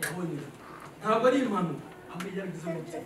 Yabonye ntabwo ari impanuka, ahubwo yaragize gute?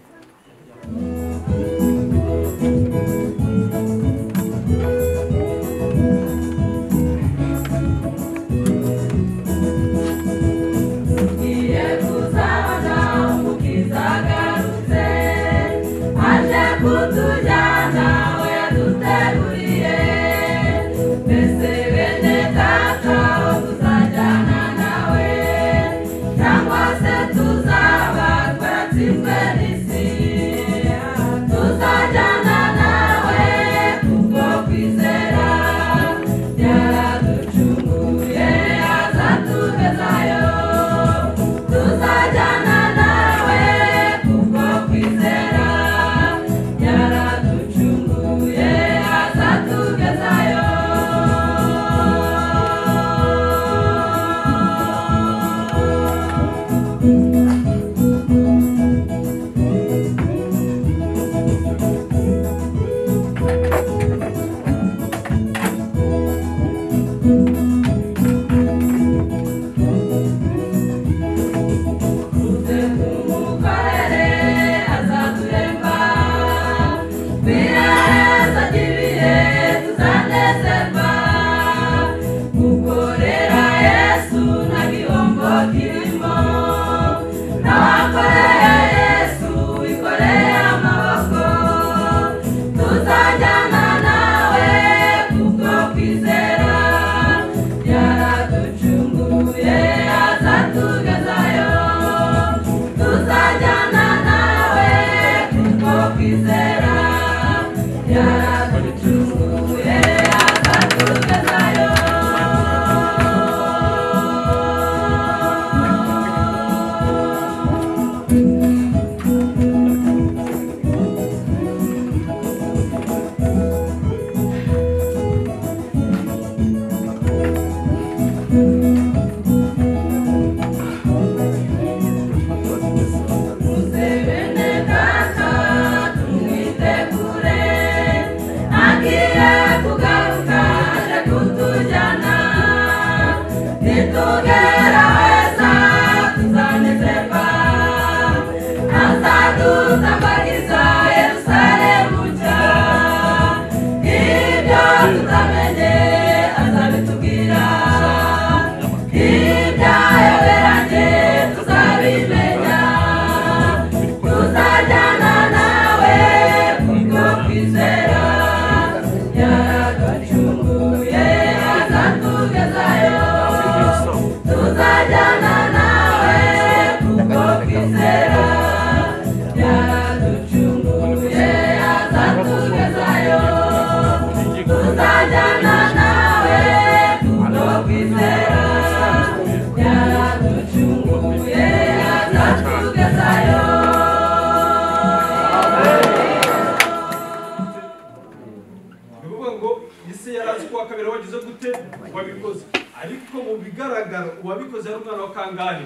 Wabikoze ariko mu bigaragara uwabikoze ari umwana wa kangahe?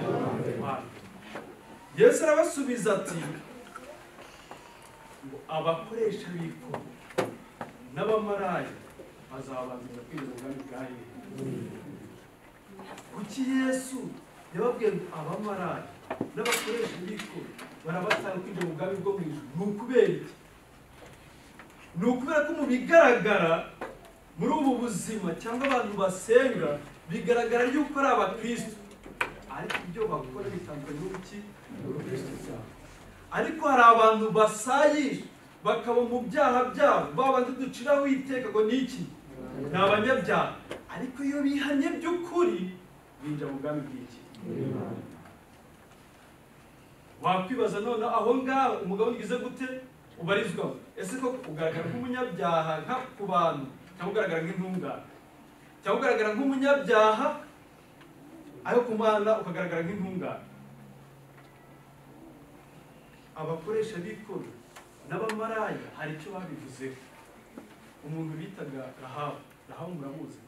Yesu arabasubiza ati ngo abakoresha b'ikoro n'abamaraya bazabanziriza kwinjira mu bwami bwa Yesu. Kuki Yesu yababwiye ngo abamaraya n'abakoresha b'ikoro barabatanga kwinjira mu bwami bwo mu ijuru? Ni ukubera iki? Ni ukubera ko mu bigaragara muri ubu buzima cyangwa abantu basenga bigaragara yuko ari abakristo, ariko ibyo bakora bitandukanye n'ubuki n'ubukristo byabo. Ariko hari abantu basayisha bakaba mu byaha byabo, babandi duciraho iteka ngo ni iki? Ni abanyabyaha. Ariko iyo bihanye by'ukuri binjira mu bwami bw'iki? Wakwibaza none aho ngaho umugabo ugize gute ubarizwamo? Ese ko ugaragara nk'umunyabyaha nka ku bantu, cyangwa ugaragara nk'intungane, cyangwa ugaragara nk'umunyabyaha ayo ku Mana ukagaragara nk'intungane? Abakoresha b'ikoro n'abamaraya hari icyo babivuzeho. Umuntu bitaga Rahabu, Rahabu muramuzi,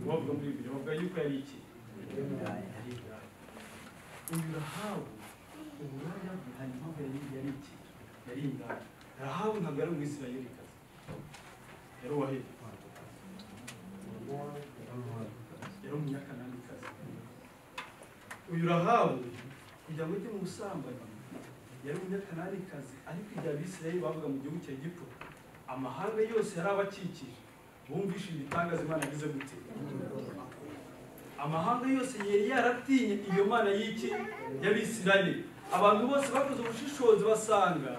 bavuga muri Bibiliya bavuga yuko yari iki? Yari indaya. Uyu Rahabu uburaya bwe hari impamvu yari iki? Yari indaya. Rahabu ntabwo yari umwisirayelikazi, yari uwahera, yari umunyakananikazi. Uyu Rahabu Kugira ngo ujye mu busambanyi yari umunyakananikazi, ariko igihe Abisirayeli bavuga mu gihugu cya Egiputa, amahanga yose yari abakikije bumvishe ibitangaza Imana yagize gute. Amahanga yose yari yaratinye iyo Mana y'iki y'Abisirayeli. Abantu bose bakoze ubushishozi basanga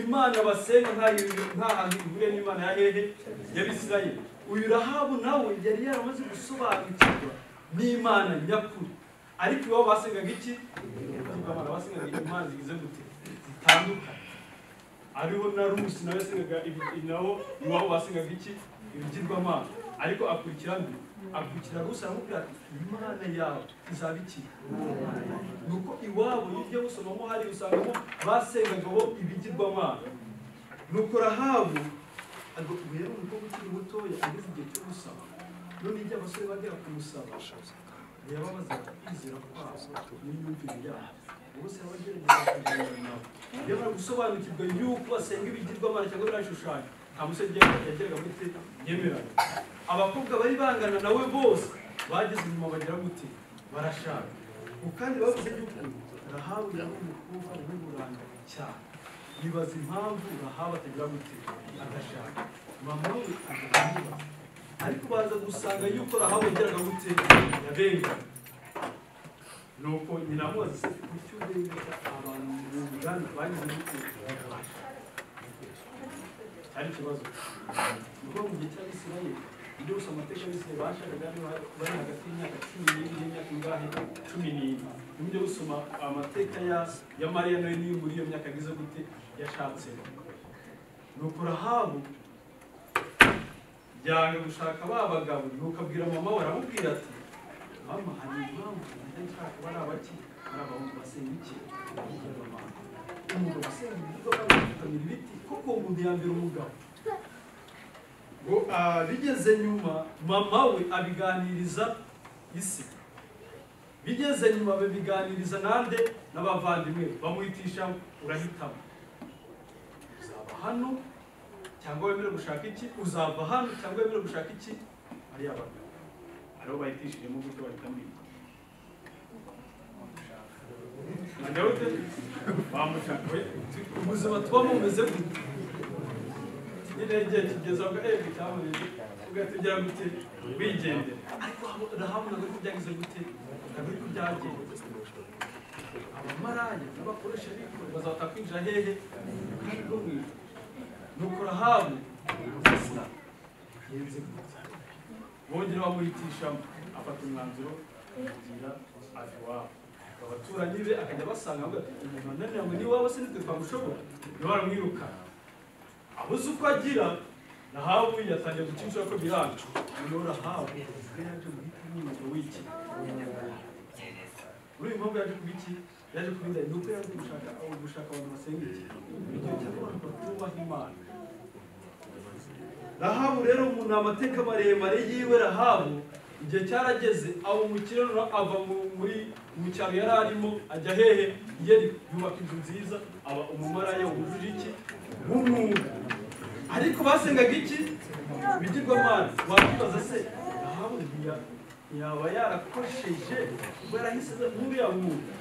Imana basenga nta hantu ihuriye n'Imana ya hehe y'Abisirayeli. Uyu Rahabu nawe yari yaramaze gusobanukirwa n'Imana nyakuri, ariko iwabo basengaga iki? Imana basengaga imana zigize gute zitandukanye. Ariho na Rusi nawe yasengaga, naho iwabo basengaga iki? Ibigirwamana. Ariko akurikira nde? Akurikira Rusi, aramubwira ati Imana yawe izaba iki? Nuko iwabo iyo ugiye gusomamo hari usangamo basengaga bo ibigirwamana. Nuko Rahabu ubu yari umukobwa ukiri mutoya ageze igihe cyo gusaba. None igihe abasore bagera kumusaba yababazaga kwizera kwabo n'imyumvire yabo. Bose abagerageza kuganira nabo, yamara gusobanukirwa yuko basenga ibigirwamana cyangwa birashushanya, nta musore yageraga gute yemeranya. Abakobwa bari bangana nawe bose bageze inyuma bagira gute barashaka. Kandi bavuze yuko Rahabu yari umukobwa w'uburanga cyane. Bibaza impamvu Rahabu atagira gute agashaka. Mama we akamubaza, ariko baza gusanga yuko Rahabu yageraga gute yabenga. Nuko nyina amubaza se kuki ubenga abantu mungana bagize gute cyari ikibazo. Nuko mu gihe cy'Abisirayeli ibyo gusoma amateka y'Abisirayeli bashakaga bari hagati y'imyaka 12 n'imyaka ingahe 14. Nibyo gusoma amateka ya Mariya nawe niyo muri iyo myaka agize gute yashatse. Nuko Rahabu yanga gushaka ba bagabo, nuko abwira mama we, aramubwira ati mama hari impamvu ntajya nshaka bari abaki ari abahungu basenga iki ibigirwamana. Umugabo usenga ibigirwamana apfukamira ibiti, koko uwo muntu yambera umugabo. Ngo bigeze nyuma mama we abiganiriza isi, bigeze nyuma babiganiriza nande n'abavandimwe, bamuhitisha urahitamo uzaba hano cyangwa wemere gushaka iki, uzava hano cyangwa wemere gushaka iki. Ari abagabo aribo bahitishijemo gutyo bahitamo iki bamushaka. Ubuzima tubamo bumeze gute? Nyine igihe kigeze avuga cyaboneye ugahita ugira gute wigendera. Ariko Rahabu ntabwo ariko byagize gute, ntabwo ariko byagenze. Abamaraya n'abakoresha b'ikoro bazabata kwinjira hehe? Kandi bwo mu ijuru. Nuko Rahabu yenze gute, bongera bamuhitishamo, afata umwanzuro agira ava iwabo. Abaturanyi be akajya basanga avuga ati umuntu wananiranywe n'iwabo se nitwe twamushobora, niwe baramwirukana. Abuze uko agira, Rahabu yatangiye guca inshuro ko biranga. Noneho Rahabu yaje guhita umwuga w'iki. Muri uyu mpamvu yaje kuba iki? Yaje kuba inda. Nuko yaje gushaka abantu basenga iki? Igihe cy'abantu batubaha Imana. Rahabu rero umuntu amateka maremare yiwe. Rahabu igihe cyarageze aba umukire, ava mu cyaro yari arimo ajya hehe? Yeriko, yubaka inzu nziza, aba umumaraya wujuje iki w'umwuga. Ariko basengaga iki? Ibigirwamana. Wakwibaza se Rahabu ntiyaba yarakosheje kuko yarahise nk'uriya mwuga?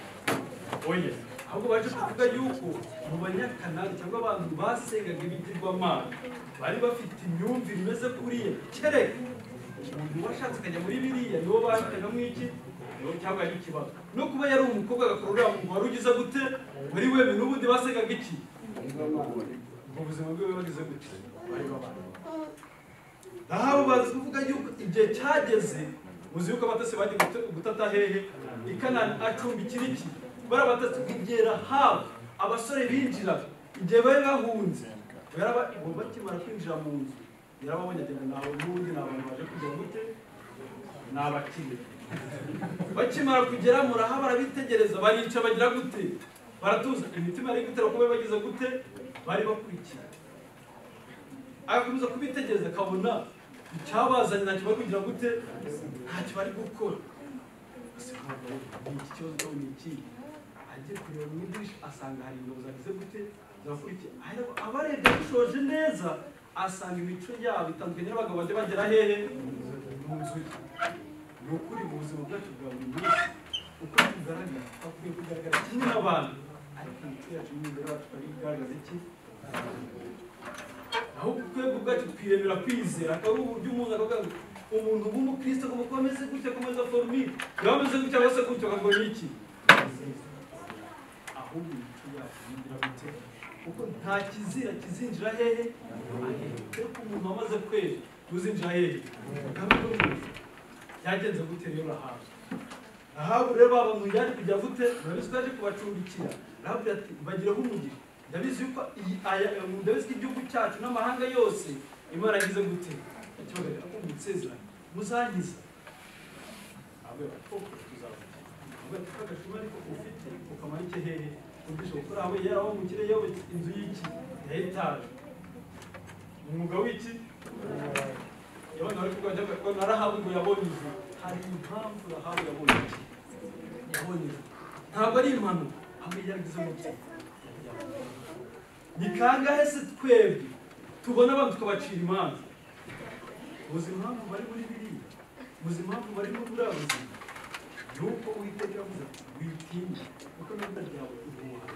Oya, ahubwo baje kuvuga yuko mu Banyakanani cyangwa abantu basengaga ibigirwamana bari bafite imyumvire imeze kuriya. Kereka umuntu washatse akajya muri biriya niwo bahitagamo iki, niwo cyangwa ari ikibazo. No kuba yari umukobwa agakora uriya mwuga wari ugize gute muri wewe, n'ubundi basengaga iki? Ubwo buzima bwiwe bagize gute bari babana. Rahabu bazi kuvuga yuko igihe cyageze, muzi yuko abatasi bagiye gutata hehe? I Kanani. Acumbikira iki? Bari abatasi. Igihe Rahabu abasore binjiraga, igihe bari bahunze, bakimara kwinjira mu nzu yarababonye agira ngo ntawe n'ubundi ni abantu baje kujya gute, ni abakire. Bakimara kugera Rahabu arabitegereza, barica bagira gute, baratuza. Imitima yari gutera kuba bagize gute, bari bakurikiye. Agakomeza kubitegereza akabona icyabazanye ntacyo bari kugira gute, ntacyo bari gukora. Iki kibazo cyo ni iki? Agiye kureba mu idirishya asanga hari ingabo zagize gute zabakurikiye. Abarebye bishoje neza asanga imico yabo itandukanye n'abagabo bajya bagera hehe mu nzu ye. Ni ukuri mu buzima bwacu bwa buri munsi uko tugaragara, twakwiye kugaragara kimwe n'abantu. n'abantu, ariko imico yacu n'imibereho yacu igaragaza iki? Aho twebwe ubwacu twiremera kwizera, akaba uburyo umuntu akavuga ngo umuntu w'umukristo agomba kuba ameze gutya, akomeza formule, yaba ameze gutya bose gutya, akavuga ni iki? Ahubwo imico yacu yigira gute? Kuko nta kizira kizinjira hehe? Ariko umuntu wamaze kwera tuzinjira hehe? Byagenze gute rero Rahabu? Rahabu rero abantu yari kujya gute? Murabizi ko yaje kubacumbikira. Rahabu ati bagiraho umugisha. Ndabizi yuko ndabizi ko igihugu cyacu n'amahanga yose Imana yagize gute? Ikibazo ko mutsezeranye muzangiza. Abe koko tuzavuga. Abe tukagashuma ariko ufite ukamanike hehe? Ubisho kuri aho yaraho mukire yobe inzu y'iki? Ya etaje. Umwuga w'iki? Yabona ariko kujya ko na Rahabu ngo yabonye inzu. Hari impamvu Rahabu yabonye iki? Yabonye inzu. Ntabwo ari impanuka, ahubwo yaragize umuti. Ni kangahe se twebwe tubona abantu tukabacira imanza? Muzi impamvu bari muri biriya? Muzi impamvu bari muri buriya buzima? Nuko Uwiteka yavuze ati witinya kuko n'inda ryawe ihuha.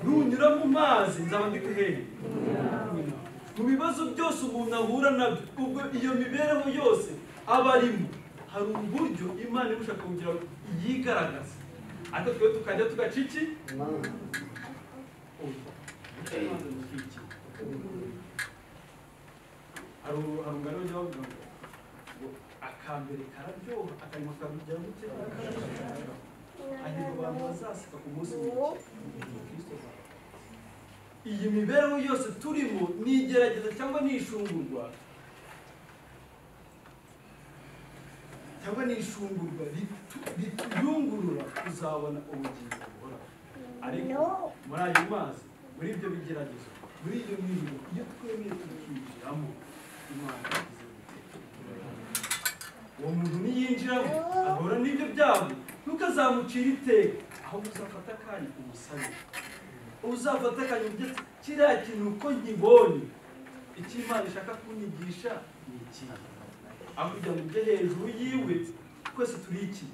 Nunyura mu mazi nzaba ndi hehe? Mu bibazo byose umuntu ahura nabyo, ubwo iyo mibereho yose aba arimo, hari uburyo Imana imushaka kugira ngo yigaragaze. Ariko twe tukajya tugaca iki? Hari umugani bajya bavuga ngo akambere kararyoha akanyuma karugira gute? Hahirwa abantu bazaseka ku munsi w'iki? Iyi mibereho yose turimo ni igerageza cyangwa ni ishungurwa, cyangwa ni ishungurwa rituyungurura kuzabona ubugingo buhoraho. Ariko muri ayo mazi, muri ibyo bigeragezo, muri iyo mirimo, iyo twemeye tukinjiramo, Imana igize gute? Uwo muntu niyinjiramo ahura n'ibyo byago, ntukazamucira iteka, ahubwo uzafata akanya umusabe. Uzafata akanya uvuge ati kiriya kintu uko nkibonye, icyo Imana ishaka kunyigisha ni iki? Aho kugira ngo ujye hejuru yiwe, twese turi iki?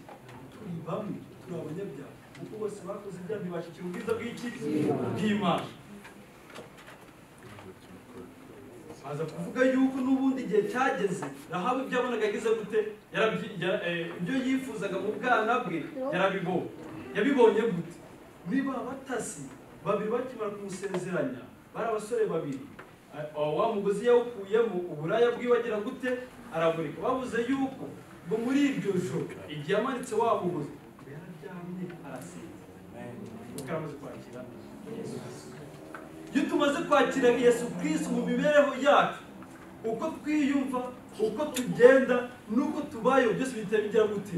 Turi bamwe, turi abanyabyaha, kuko bose bakoze ibyaha ntibashikira ubwiza bw'iki? Bw'Imana. Aza kuvuga yuko n'ubundi igihe cyageze Rahabu ibyo yabonaga yagize gute? Ibyo yifuzaga mu bwana bwe yarabibonye. Yabibonye gute? Niba abatasi babiri bakimara kumusezeranya, bari abasore babiri, wa mugozi yawukuyemo uburaya bwiwe agira gute? Araburika. Babuze yuko ngo muri iryo joro igihe yamanitse wa mugozi yararyamye arasinzira, kuko yaramaze kwakira Yesu. Iyo tumaze kwakira Yesu Kristo mu mibereho yacu, uko twiyumva, uko tugenda, n'uko tubayeho, byose bihita bigira gute?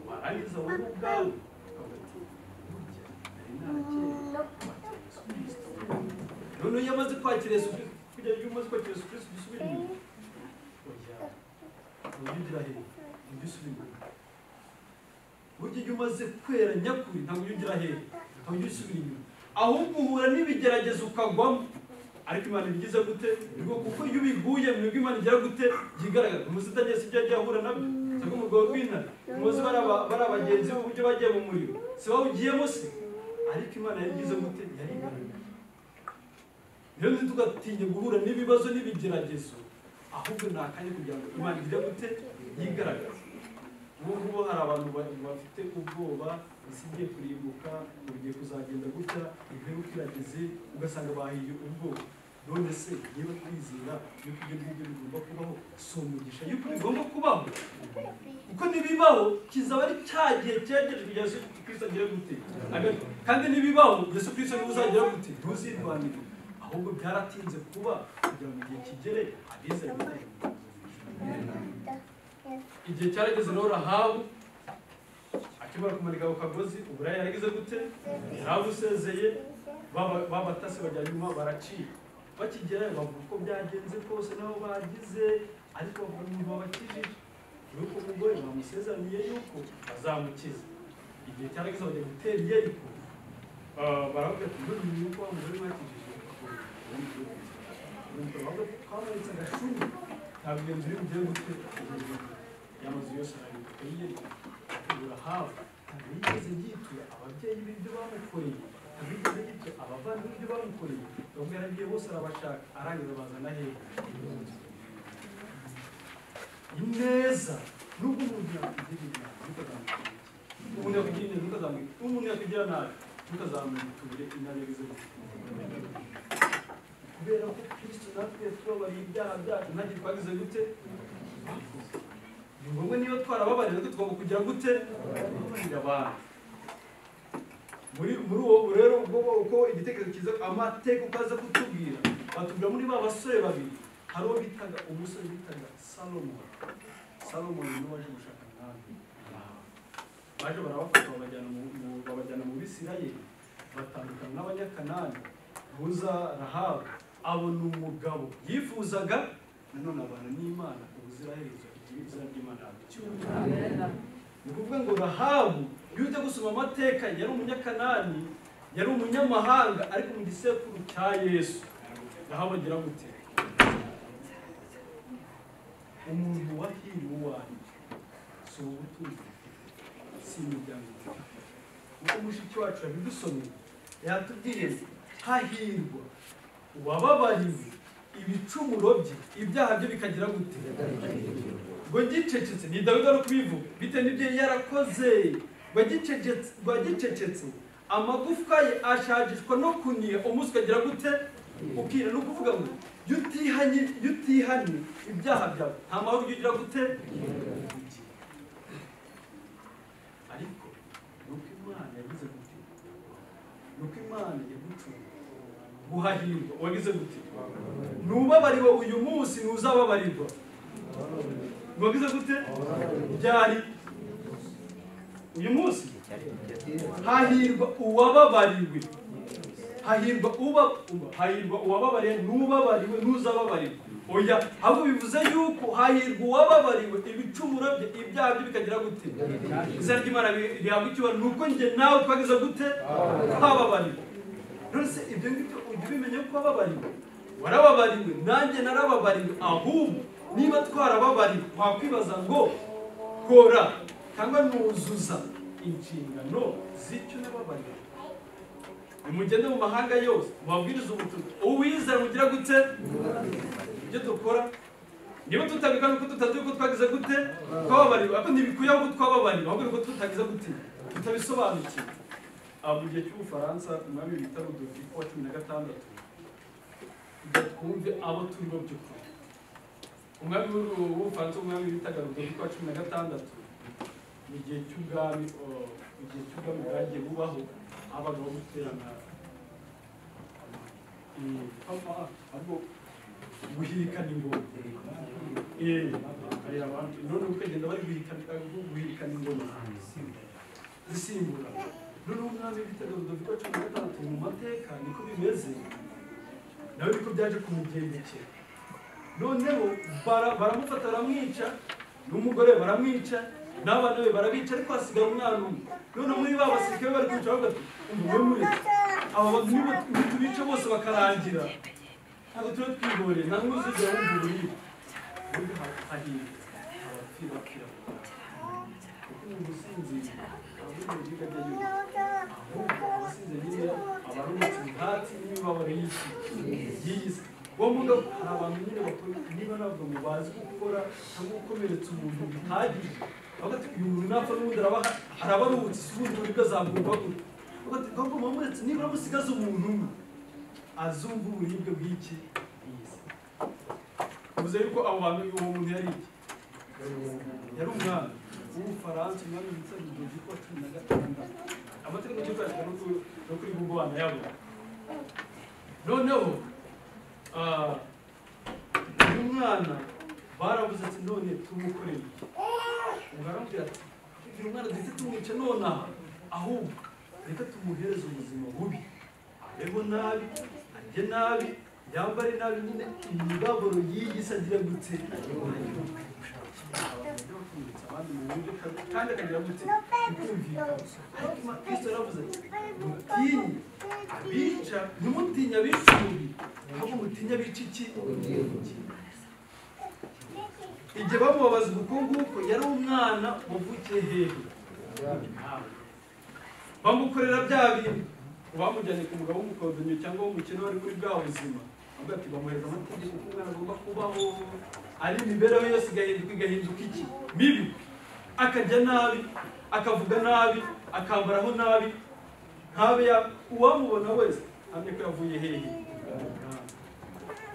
Warangiza wowe ubwawe ukavuga ati burya nari narakeye kwakira Yesu Kristo. Noneho iyo amaze kwakira Yesu Kristo, kugira iyo umaze kwakira Yesu Kristo ujya usubira inyuma? Oya, ujya ugira hehe? Ujya usubira inyuma. Burya iyo umaze kwera nyakuri ntabwo ujya ugira hehe? Ntabwo ujya usubira inyuma. Ahubwo uhura n'ibigeragezo ukagwamo, ariko Imana ibigize gute? Kuko iyo ubiguye nibwo Imana igira gute? Yigaragaza. Umuzi utageze ibyo yagiye ahura nabyo, cyangwa mu rwego rw'intare, umuzi bari abagenzi b'uburyo bagiye mu muriro, si bawugiyemo se? Ariko Imana yarigize gute? Yarigaragaje. Rero ntitugatinye guhura n'ibibazo n'ibigeragezo, ahubwo ni akanya kugira ngo Imana igire gute? Yigaragaze. Ubu ngubu hari abantu bafite ubwoba, isi igiye kurimbuka, ugiye kuzagenda gutya, imperuka irageze, ugasanga bahiye ubwoba. None se niba twizera yuko ibyo ngibyo bigomba kubaho, si umugisha yuko bigomba kubaho? Kuko nibibaho kizaba ari cya gihe cyegereje kugira Yesu Kristo agire gute? Kandi nibibaho Yesu Kristo niwe uzagira gute? Ntuzirwanire. Ahubwo byaratinze kuba kugira ngo igihe kigere abizera gute? Igihe cyarageze rero Rahabu akimara kumanika ako kagozi, uburaya yaragize gute? Yarabusezeye, babatasi bajya nyuma baracika. Bakigerayo bavuga uko byagenze kose nabo bagize, ariko bavuga umuntu wabakijije nuko umugore bamusezeraniye yuko bazamukiza. Igihe cyarageze bajya gutera i Yeriko, baravuga ati none yuko wa mugore mwakijije, twamanitse agashumi, ntabwo iyo nzu iri bugere gute? Y'amazu yose ararimbuka y'i Yeriko. Rahabu Ntabwo yigeze yitura ababyeyi b'ibyo bamukoreye, ntabwo yigeze yitura abavandimwe ibyo bamukoreye. Bamwe yaragiye bose arabashaka, arangiza bazana hehe? Ineza nubwo umuntu yakugirira nabi, umuntu yakugirira neza ntukazamwiture, umuntu yakugirira nabi ntukazamwiture inabi yagize gute. Kubera ko Kristo natwe yatubabariye ibyaha byacu, ntacyo twagize gute? Ni ngombwa niba twarababariye natwe tugomba kugira gute? Kubabarira abantu. Muri uwo rero uko igitekerezo cyiza amateka uko aza kutubwira, batubwira muri ba basore babiri, hari uwo bitaga umusore bitaga Salomo. Salomo ni waje gushaka umwami. Baje barabafata babajyana mu Bisirayeli, batandukana n'Abanyakanani. Buza Rahabu abona umugabo yifuzaga, nanone abana n'Imana ubuziraherezo, izina ry'Imana rihabwe. Ni ukuvuga ngo Rahabu iyo ujya gusoma amateka yari umunyakanani, yari umunyamahanga, ariko mu gisekuru cya Yesu Rahabu agira gute? Umuntu wahiriwe uwanjye si ubutunzi, si imiryango. Kuko mushiki wacu yabidusomeye, yatubwiye hahirwa uwababariwe ibicumuro bye, ibyaha bye bikagira gute? Ngo gicecetse, ni Dawidi ari kubivuga bitewe n'ibyo yarakoze. Ngo gicecetse amagufwa ye ashajishwa no kuniha, umunsi ukagira gute? Ukira. Ni ukuvuga ngo iyo utihanye ibyaha byawe nta mahoro ugira gute? Ariko nuko Imana yagize gute? Nuko Imana yagucunguye guhahirwa wagize gute? Nubabariwe uyu munsi ntuzababarirwa. Wagize gute? Byari uyu munsi. Hahirwa uwababariwe, hahirwa hahirwa uwababariwe, n'ubabariwe n'uzababarirwa. Oya, ahubwo bivuze yuko hahirwa uwababariwe ibicumuro bye, ibyaha bye bikagira gute? Izina ry'Imana rihabwa icyubahiro. Nuko njye nawe twagize gute? Twababariwe. None se ibyo ngibyo ujya ubimenya ko wababariwe? Warababariwe, nanjye narababariwe. Ahubwo niba twarababariwe, wakwibaza ngo kora cyangwa nuzuza inshingano z'icyo nababariwe. Nimugende mu mahanga yose mubabwirize ubutumwa, uwizera mugira gute? Ibyo dukora niba tutabikora nuko tutazi uko twagize gute? Twababariwe. Ariko ntibikwiye ko twababariwe, ahubwo nuko tutagize gute? Tutabisobanukiwe. Mu gihe cy'Ubufaransa umwami bita Rudoviko wa 16, kugira twumve abo turi bo by'ukuri. Umwami w'Ubufaransa, umwami bitaga Rudoviko wa 16, mu gihe cy'ubwami, mu gihe cy'ubwami bwagiye bubaho, abagabo guterana ahubwo guhirikana ingoma. None ukagenda bari guhirikana ingoma zisimbura. Noneho umwami bitaga Rudoviko wa 16 mu mateka niko bimeze, nawe niko byaje kumugendekera. Noneho baramufata baramwica, n'umugore baramwica, n'abana be barabica, ariko hasigara umwana umwe. None muri ba basirikare bari kwica bavuga ati umwe muri aba bantu nitubica bose bakarangira, ntabwo tuba twihoreye, nta n'umwe uzigera wumva uburibwe. Ubundi hahirwa abapfira bapfira kuko umuntu usinziriye aba ari mu ajya yumva, ahubwo abasinze nyine aba aruhutse imihati n'imibabaro y'isi y'iyi si. Uwo mugabo hari abantu nyine bakora, niba navuga ngo bazi gukora cyangwa gukomeretsa umuntu bihagije, bavuga ati uyu muntu napfa n'ubundi araba aruhutse, si ubundi buribwe azamwumva gute? Bavuga ati ahubwo mumuretse nibura musigaze umuntu umwe azumva uburibwe bw'iki iyi si. Bivuze yuko abo bantu uwo muntu yari iki? Yari umwami w'Ubufaransa, umwami witwa Rudoviko wa 16. Amateka mu gihugu no kuri Google wanayabona. Noneho uyu mwana baravuze ati none tumukoreye iki? Baramubwira ati uyu mwana duhite tumwica nonaha, ahubwo reka tumuhereze ubuzima bubi, abeho nabi, arye nabi, yambare nabi, nyine imibabaro y'iyi si agira gute? Kandi akagira gute? Bikumvikana. Ariko Kristo yaravuze ati mutinye abica, ntimutinye abica umubiri, ahubwo mutinye abica iki? Igihe bamubabaza uko nguko, yari umwana wavukiye hehe? Bamukorera bya bintu, bamujyanye ku mugabo w'umukodonyo cyangwa w'umukene wari muri bwa buzima, avuga ati bamuhereza amategeko ko umwana agomba kubaho, ari imibereho yose igahinduka, igahinduka iki? Mibi. Akajya nabi, akavuga nabi, akambaraho nabi, ntabe uwamubona wese amenya ko yavuye hehe.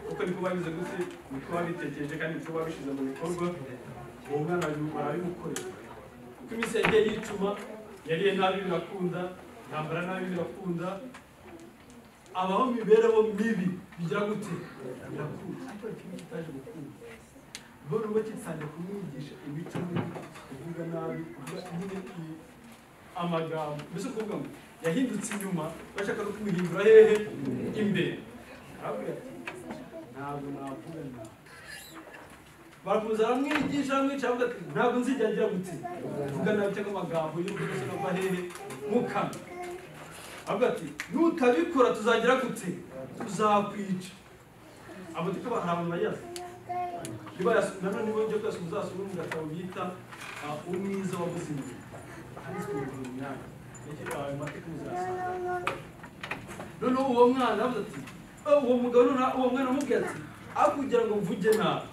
Kuko niko babize gute, niko babitekereje kandi niko babishyize mu bikorwa, uwo mwana barabimukorera. Kuko iminsi yagiye yicuma, yariye nabi birakunda, yambara nabi birakunda, abaho imibereho mibi bigira gute? Birakunda. Ariko ikintu kitaje gukunda, none ubu kitangiye kumwigisha imico mibi, kuvuga nabi, kuvuga nyine amagambo, mbese kuvuga ngo yahindutse inyuma, bashaka no kumuhindura hehe? Imbere. Arabwira ati ntabwo navuga nabi. Barakomeza baramwigisha, baramwica, bavuga ati ntabwo nzigera ngira gute kuvuga nabi cyangwa amagambo y'urukozasoni ava hehe? Mu kanwa. Avuga ati nutabikora tuzagira gute? Tuzakwica. Amateka hari abantu bayazi. Nanone niba njya kuyasoma uzasome mu gatabo bita Umwiza wabuze imbere, handitswe mu myanya ayo mateka muzayasanga. Noneho uwo mwana avuze ati, uwo mugabo noneho uwo mwana amubwiye ati aho kugira ngo mvuge nabi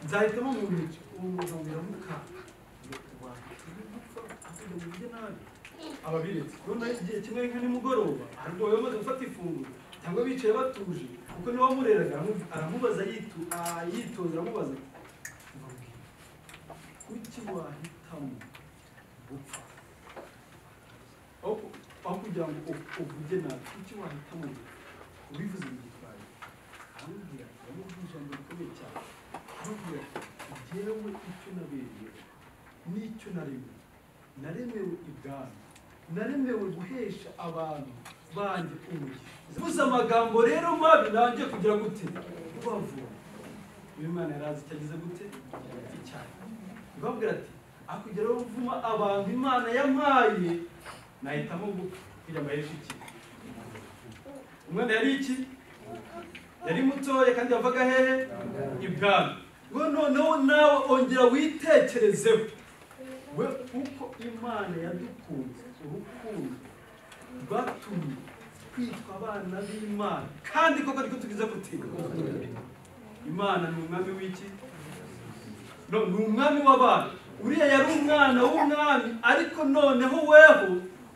nzahitamo mu mico. Uwo mugabo biramuka gupfa aho kugira ngo mvuge nabi, ababiretse. Noneho igihe kimwe nka nimugoroba, hari ubwo bamaze gufata ifunguro cyangwa bicaye batuje, kuko niwe wamureraga, aramubaza yitoza, aramubaza ati kuki wahitamo gupfa aho kugira ngo uvuge nabi? Kuki wahitamo gupfa? Ubivuze mu gitwaye. Aramubwira ati, aramubwira ijambo rikomeye cyane, aramubwira ati jyewe icyo nabereyeho n'icyo naremewe, naremewe ibwami, naremewe guhesha abantu banjye umugisha. Mvuze amagambo rero mabi nanjye kugira gute? Kubavuma. Uyu mwana yari azi icyo agize gute? Icyaha. Ibabwira ati aho kugira ngo mvuma abantu Imana yampaye, nahitamo gupfa kugira ngo aheshe iki? Umwana yari iki? Yari mutoya kandi yavaga hehe? Ibwami. Ngo noneho nawe ongera witekerezeho we uko Imana yadukunze, urukundo rwatumye kwitwa abana b'Imana, kandi koko ariko tugize gute? Imana ni umwami w'iki? No, ni umwami w'abana. Uriya yari umwana w'umwami, ariko noneho weho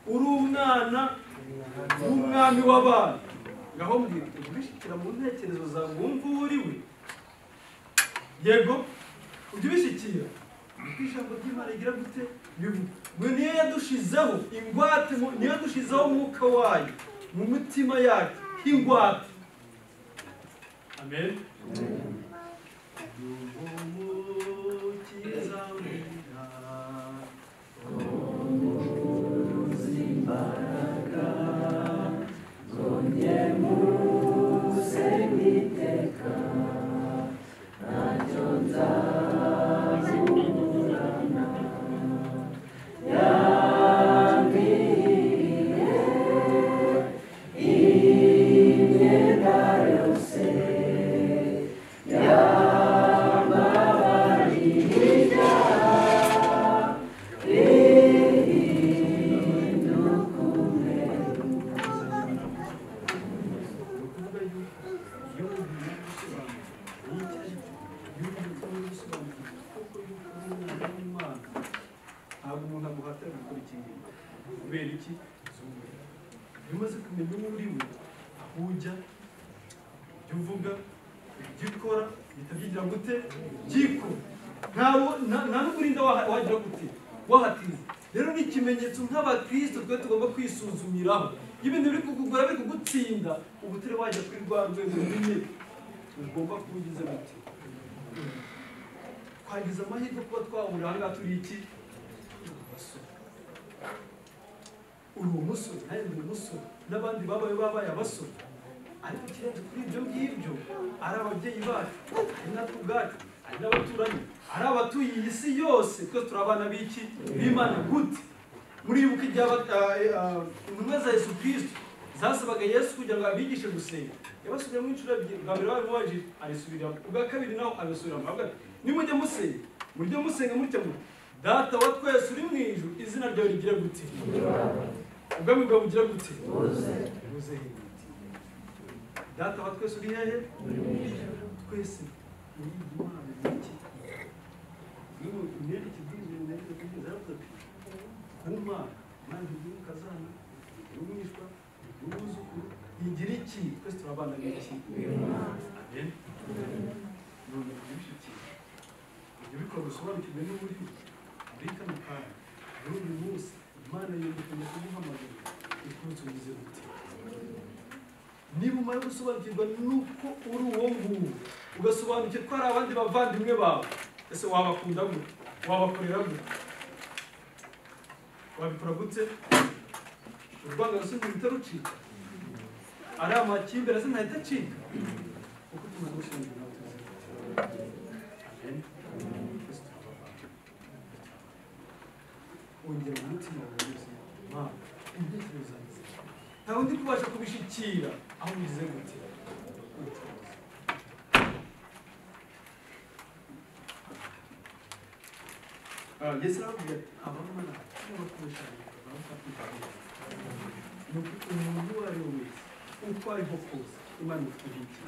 uri umwana w'umwami w'abana. Ngaho mbwira, ubishikira mu ntekerezo zawe wumva uwo uri we? Yego, ujya ubishikira. Ijambo ry'Imana rigira gute? Bivuga niyo yadushizeho ingwate, niyo yadushizeho umwuka wayo mu mitima yacu nk'ingwate. Amen. Umukiza wera, imbaraga zonye musengiteka ntacyo nzaburana, yambiriye imyenda yose yambabariye ibyaha bihinduka umweru. Ni ukuvuga yuko iyo umuntu gusobanura n'icyo ari cyo, iyo umuntu gusobanura koko yuko uri umwana w'Imana, ntabwo umuntu aguhatira gukora iki ngiki. Kubera iki? Iyo umaze kumenya uwo uri we, aho ujya, ibyo uvuga, ibyo ukora, bihita byigira gute? Byikora. Nta n'uburinda wagira gute? Wahatiza. Rero ni ikimenyetso nk'abakristo twe tugomba kwisuzumiraho. Iyo ibintu biri kukugora biri kugutsinda, uba utari wajya kuri rwa rwego nyine ugomba kuba ugize gute? Twagize amahirwe kuba twahurira aha ngaha turi iki? Abasore. Uri umusore, nanjye ndi umusore, n'abandi babaye abasore. Ariko ikirenze kuri ibyo ngibyo, ari ababyeyi bacu, ari natwe ubwacu, ari n'abaturanyi, ari abatuye iyi si yose, twese turi abana b'iki? B'Imana. Gute? Muribuka igihe intumwa za Yesu Kristo zasabaga Yesu kugira ngo abigishe gusenga. Yabasubiyemo inshuro ebyiri, bwa mbere baramubajije arisubiramo, ubwa kabiri naho abisubiramo. Avuga ati nimujye musenga, mujye musenga mutya muti Data wa twese uri mu ijuru, izina ryawe rigire gute? Ubwami bwawe bugira gute? Buze. Data wa twese uri hehe? Twese muri Imana iki? Niyo kibwirizwa nagize kugeza aravuga ati kuma Imana igira ukazana, igira umwishwa, igira umwuzukuru, igira iki? Twese turabana n'iki? Amen. None kubishikira ibyo bikora usobanukirwe n'uburyo muri kano kanya muri uyu munsi Imana yerekanye kuguhamagara ikusubize gute. Niba umara gusobanukirwa nuko uri uwo nguwo, ugasobanukirwa ko hari abandi bavandimwe bawe, ese wabakunda gute? Wabakorera gute? Wabikora gute? Urwanga se ntiruhita rucika? Ari amakimbere se ntahita acika? Kuko tumaze gusobanukirwa nawe tuzi gute. Amen. Ongera umutima wawe wose, Mana, intekerezo zanjye nta wundi kubasha kubishikira aho ugize gute. Yesu aravuga ati abamara n'abakoresha bamufata ni umuntu uwo ari we wese uko ariho kose Imana ifite.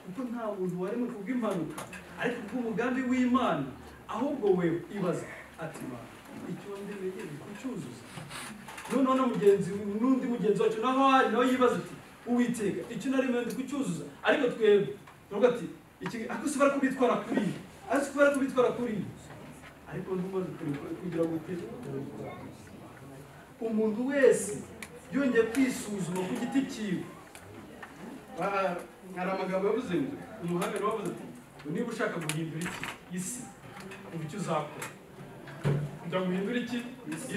Kuko nta muntu waremwe kubw'impanuka ariko kubw'umugambi w'Imana. Ahubwo wewe ibaza ati Mana icyo ndemeye ni kucyuzuza. Noneho na mugenzi n'undi mugenzi wacu naho ari nawe yibaza ati Uwiteka icyo naremeye ndi kucyuzuza. Ariko twebwe tuvuga ati iki ariko si barakubitwara kuri, ariko si barakubitwara kuri, ariko ntumaze kugira ngo umuntu wese yongeye kwisuzuma ku giti cyiwe. Hari amagambo yavuze ngo umuhanga nawe wavuze ati niba ushaka guhindura iki isi, ubu icyo uzakora kugira ngo uhindure iki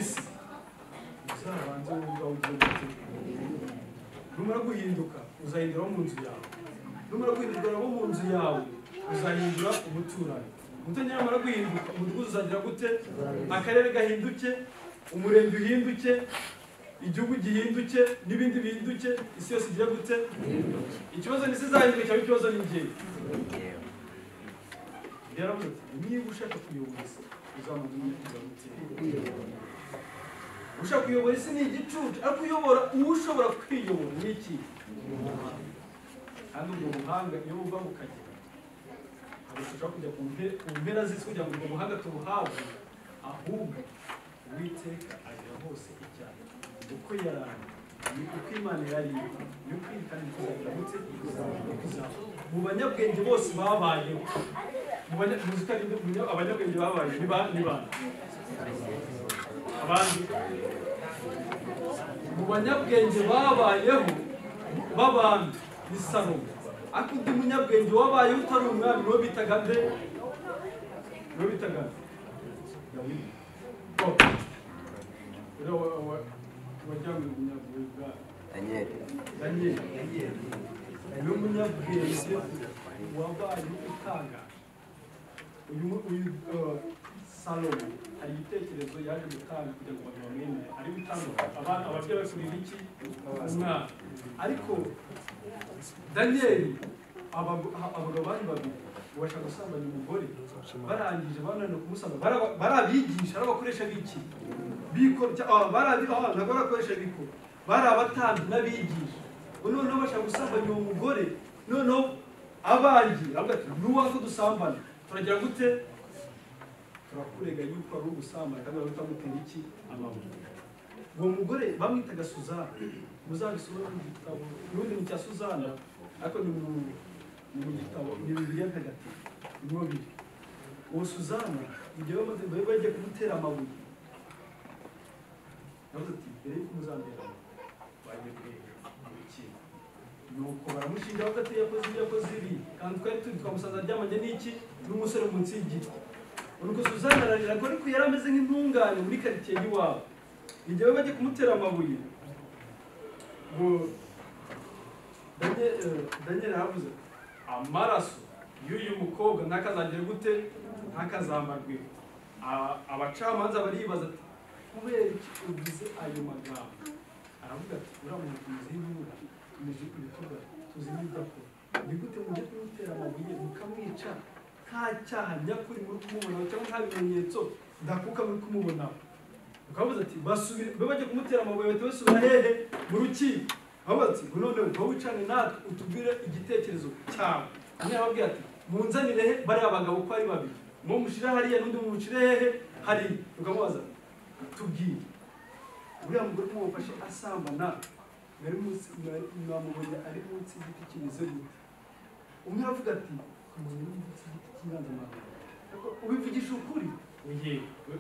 isi, uzabanze wowe ubwawe ugire gute. Numara guhinduka uzahindura abo mu nzu yawe, numara guhindura abo mu nzu yawe uzahindura umuturanyi, umuturanyi namara guhinduka umudugudu uzagira gute? Akarere gahinduke, umurenge uhinduke, igihugu gihinduke, n'ibindi bihinduke, isi yose igira gute? Ikibazo ni isi izahinduka cyangwa ikibazo ni njyewe? Yaravuze ati niba ushaka kuyobora isi uzabanza umenye kugira gute. Ushaka kuyobora isi ni igicucu, ariko uyobora ushobora kwiyobora ni iki? Kandi ubwo buhanga iyo buva bukagera ntabwo dushobora kujya ku mpera z'isi kugira ngo ubwo buhanga tubuhabwe, ahubwo Uwiteka agera hose icyaha. Uko yarari ni uko Imana yari, ni uko kandi kuzagira gute? Mu banyabwenge bose babayeho, abanyabwenge babaye ni bande? Abandi mu banyabwenge babayeho b'abandi ni Salomo. Ariko undi munyabwenge wabayeho utari umwami niwe bitaga nde? Niwe bitaga Dawidi. Wajyanywe umunyabwenge bwa Daniel. Niwe munyabwenge wabaye utangaje. Uyu Salomo hari igitekerezo yaje gutanga kugira ngo abantu bamwemere, ari gutandukana abana ababyeyi bakurira iki umwana. Ariko Daniel abagabo bari babiri bashaka gusambanya umugore, barangije bananiwe kumusamba, barabigisha ari abakoresha b'iki biko, ntabwo barakoresha biko, bari abatambyi n'abigisha. Noneho bashaka gusambanya uwo mugore, noneho abangi aravuga ati nuwanga dusambana turagira gute? Turakurega yuko ari ugusambana kandi utamutera iki amabuye. Uwo mugore bamwitaga Suzana, muzabisome mu gitabo n'ubundi ni cya Suzana, ariko ni mu gitabo ni Bibiliya ntagatifu niho biri. Uwo Suzana igihe bamaze bagiye kumutera amabuye, yavuze ati mbere yuko muzantera bagiye kurega urukiko. Nuko baramushinja bavuga ati yakoze ibi yakoze ibi, kandi twari turi twamusanze aryamanye n'iki n'umusore munsi y'igiti. Nuko Suzana ararira ariko yari ameze nk'intungane muri karitsiye y'iwabo. Igihe bagiye kumutera amabuye, ngo Daniel aravuze amaraso y'uyu mukobwa ntakazagire gute? Ntakazambarwe. Abacamanza baribaza ati kubera iki ugize ayo magambo? Aravuga ati uriya muntu tuzi intungane, tuzi ibikorwa, tuzi n'ibyo akora, ni gute mujye kumutera amabuye mukamwica nta cyaha nyakuri muri kumubonaho cyangwa nta bimenyetso ndakuka muri kumubonaho? Ukavuze ati basubire bajya kumutera amabuye bahita basubira hehe mu rukiko. Avuga ati ngo none wowe wicane natwe utubwire igitekerezo cyawe. Umwe arababwira ati munzanire he bariya bagabo uko ari babiri, umwe mushire hariya n'undi mumushire hehe hariya. Ukamubaza tubwire uriya mugore mumufashe asambana mwari munsi mwamubonye ari munsi y'igiti kimeze gute? Umwe aravuga ati umuntu uri munsi y'igiti cy'inganzamarumbo. Ubivugisha ukuri? Oye,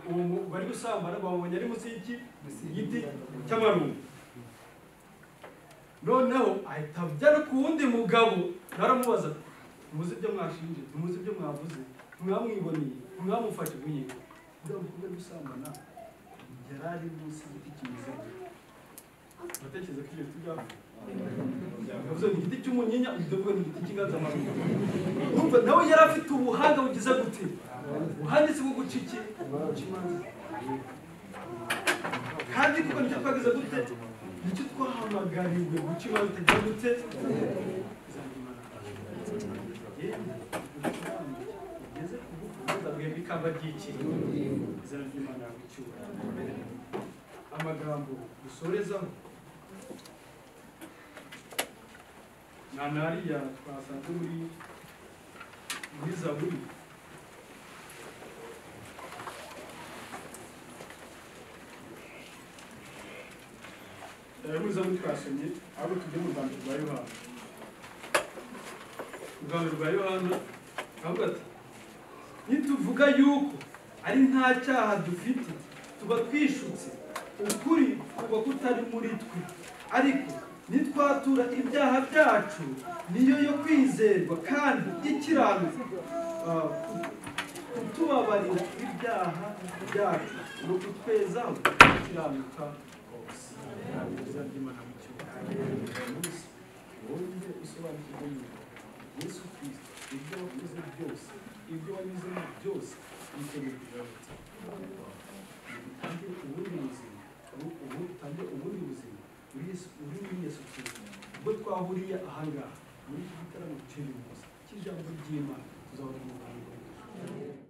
uwo bari gusambana bamubonye ari munsi y'iki giti cy'amarumbo. Noneho ahita ajya no ku wundi mugabo naramubaza muzi ibyo mwashinje, muzi ibyo mwavuze, mwamwiboneye, mwamufashe buye. Uriya mukobwa ari gusambana yari ari munsi y'igiti kimeze gute? Uratekereza ko ibyo biti byavuye? Yavuze ni igiti cy'umunyinya, undi ni igiti cy'inganzamarumbo. Urumva nawe yari afite ubuhanga bugize gute? Ubuhanditsi bwo guca iki? Guca imanza. Kandi kuko nicyo twagize gute? Nicyo twahamagariwe guca imanza itagira gute? Ugeze ku bukungu bwembi ikamba ry'iki? Izina ry'Imana yawe. Amagambo dusorezaho na nariya twasanze muri Zaburi. Muri Zaburi twasomye aho tujye mu Rwanda rwa Yohana. Mu Rwanda rwa Yohana avuga ati nituvuga yuko ari nta cyaha dufite tuba twishutse, ukuri kuba kutari muri twe, ariko nitwatura ibyaha byacu niyo yo kwizerwa kandi ikiranuka kutubabarira ibyaha byacu no kutwezaho gukiranuka kose. Izina ry'Imana mu cyubahiro. Wongere usobanukirwe yuko Yesu Kristo ibyo wakoze byose, ibyo wanyuzemo byose yiteguye kugarutsa. Utangire ubundi buzima, utangire ubundi buzima uri muri Yesu Kristo. Ubwo twahuriye ahangaha muri iki gitaramo cy'uyu munsi cy'ijambo ry'Imana, tuzahora mu Rwanda.